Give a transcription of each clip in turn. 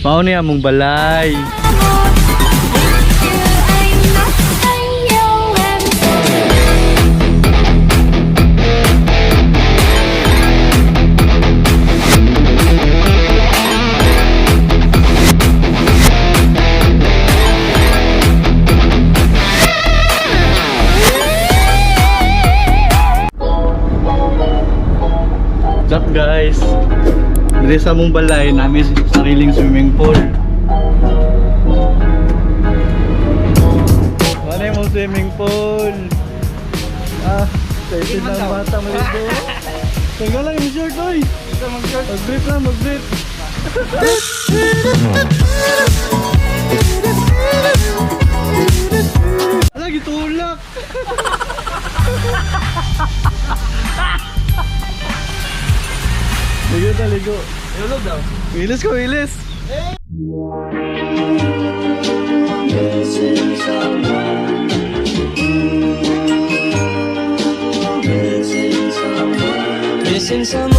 Mao ni among balay. Như ánh mắt anh yêu em. What's up, guys? Diri sa among balay namin sariling swimming pool. Ano yung swimming pool? Ah, excited na ang bata maligo. Tanggal lang yung shirt, oy! Mag-brief lang, mag-brief. Ala, gitulak! Ligo ta, ligo. Tulog daw. Wilis ko, wilis! Missing someone.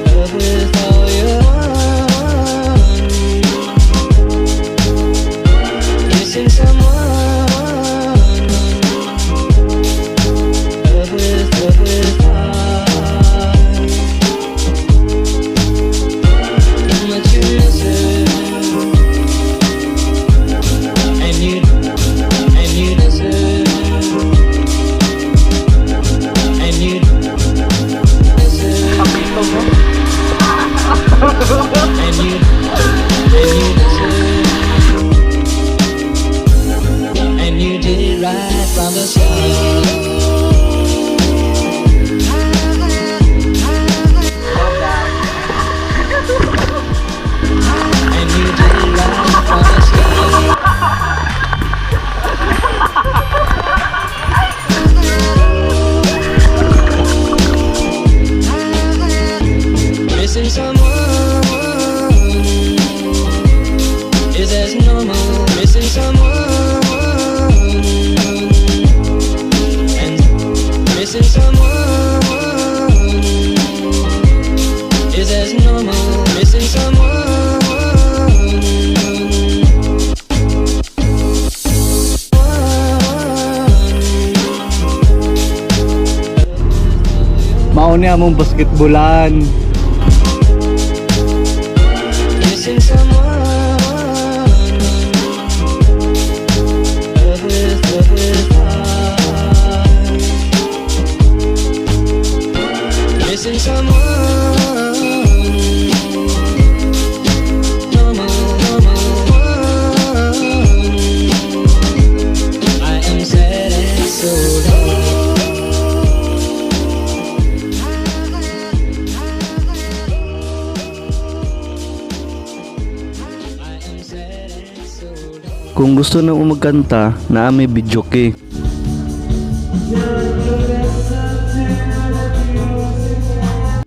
Love with all your heart. Missing someone. Love with heart. How much you miss it. And you miss it. And you miss it. And you miss it. And you did it right from the start. And you did it right from the start. Missing someone is as normal. Missing someone and missing someone is as normal. Missing someone. Mao ni among basketballan. Missing someone. Love with heart. Missing someone. Normal, normal one. I am sad and so alone. I am sad and so alone. Kung gusto na umagkanta, naa may videoke.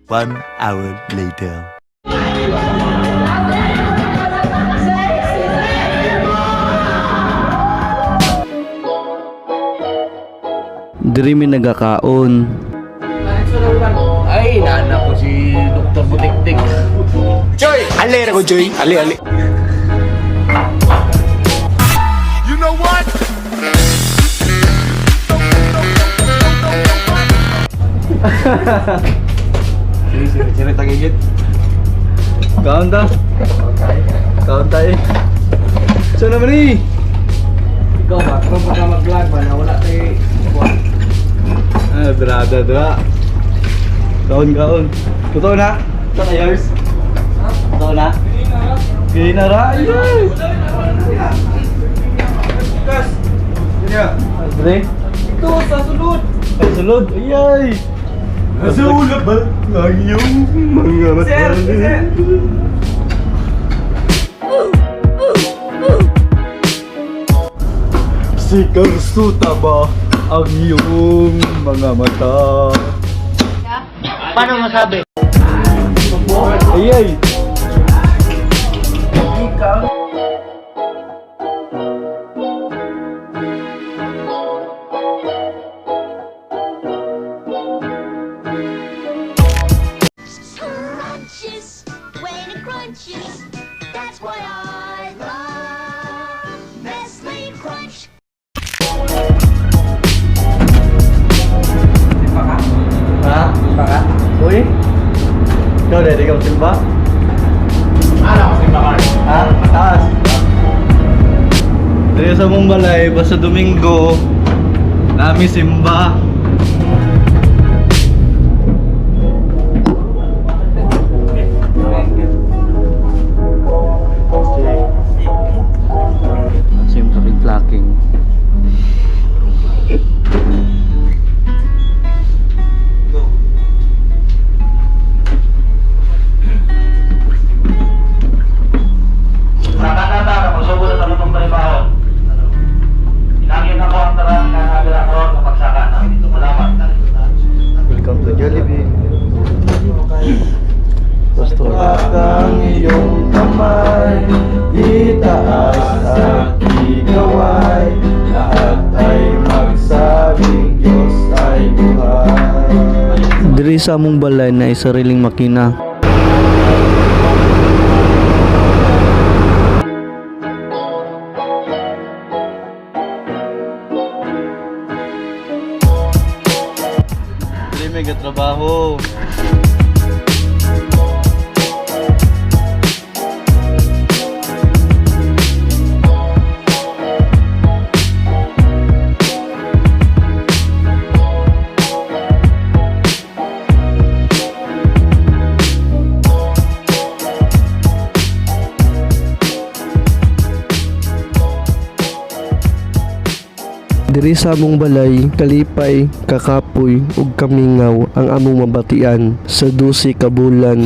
One hour later. Diri mi nagakaon. Ay, nana ko si Dr. Butiktik. Joy! Ali ko, Joy. Ali, ali. You know what? Sige, sige, sige, tagigit. Kaon ta. Kaon ta eh. So naman eh. Ikaw ba? Kung pagka mag-vlog ba na wala tayo. Ah, brada, dra. Kaon, kaon. Totoo na? Ito na yours? Totoo na? Gay na ra. Yes! Andre? Ito, sa sulod! Ay, sulod. Ayay! Nasa ba ang iyong mga mata? Sir! Sir! Si Karsuta ba ang iyong mga mata? Paano masabi? Ayay! Simba? Ano ako simba, Carl? Ha? Taas. Dito sa mong balay, basta Domingo, nami simba. Sim fucking flocking. Nakakata, musugo na tanong palibahon. Inangin ako ang tarang na nabira ko kapagsaka na. Salamat. Welcome to Jollibee. Pastor. At ang iyong kamay, itaas at igaway, lahat ay magsabing Diyos ay buhay. Diri sa among balay na sariling makina. Diri may trabaho. Diri sa among balay, kalipay, kakapoy ug kamingaw ang among mabatian sa 12 ka bulan.